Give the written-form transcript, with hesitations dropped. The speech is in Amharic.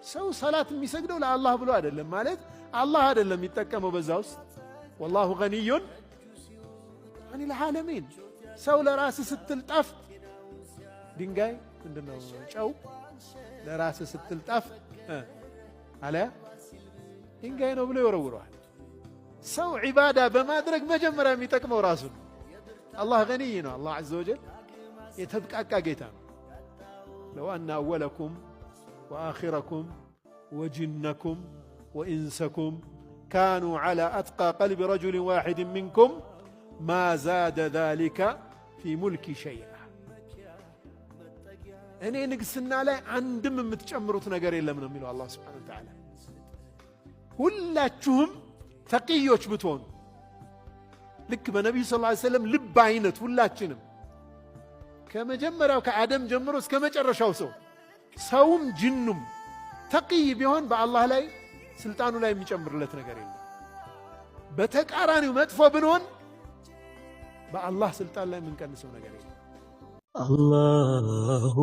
ሰው ሰላት የሚሰግደው ለአላህ ብሎ አይደለም። ማለት አላህ አይደለም የሚጠቀመው በዛ ውስጥ። والله غني عن العالمين። ሰው ለራስ ስትል ጣፍጥ፣ ድንጋይ ምንድነው ጨው ለራስ ስትል ጣፍጥ አለያ ድንጋይ ነው ብሎ ይወረውረዋል። ሰው ዒባዳ በማድረግ መጀመሪያ የሚጠቅመው ራሱ ነው። አላህ ገኒይ ነው። አላህ عز وجل የተብቃቃ ጌታ ነው። لو أن أولكم وآخركم وجنكم وإنسكم كانوا على أتقى قلب رجل واحد منكم ما زاد ذلك في ملكي شيئا። እኔ ንግስና ላይ አንድም የምትጨምሩት ነገር የለም ነው የሚለው አላህ سبحانه وتعالى። ሁላችሁም ተቅዮች ብትሆኑ፣ ልክ በነቢዩ ስ ሰለም ልብ አይነት፣ ሁላችንም ከመጀመሪያው ከአደም ጀምሮ እስከ መጨረሻው ሰው፣ ሰውም ጅኑም ተቅይ ቢሆን በአላህ ላይ ስልጣኑ ላይ የሚጨምርለት ነገር የለም። በተቃራኒው መጥፎ ብንሆን በአላህ ስልጣን ላይ የምንቀንሰው ነገር የለም። አላሁ።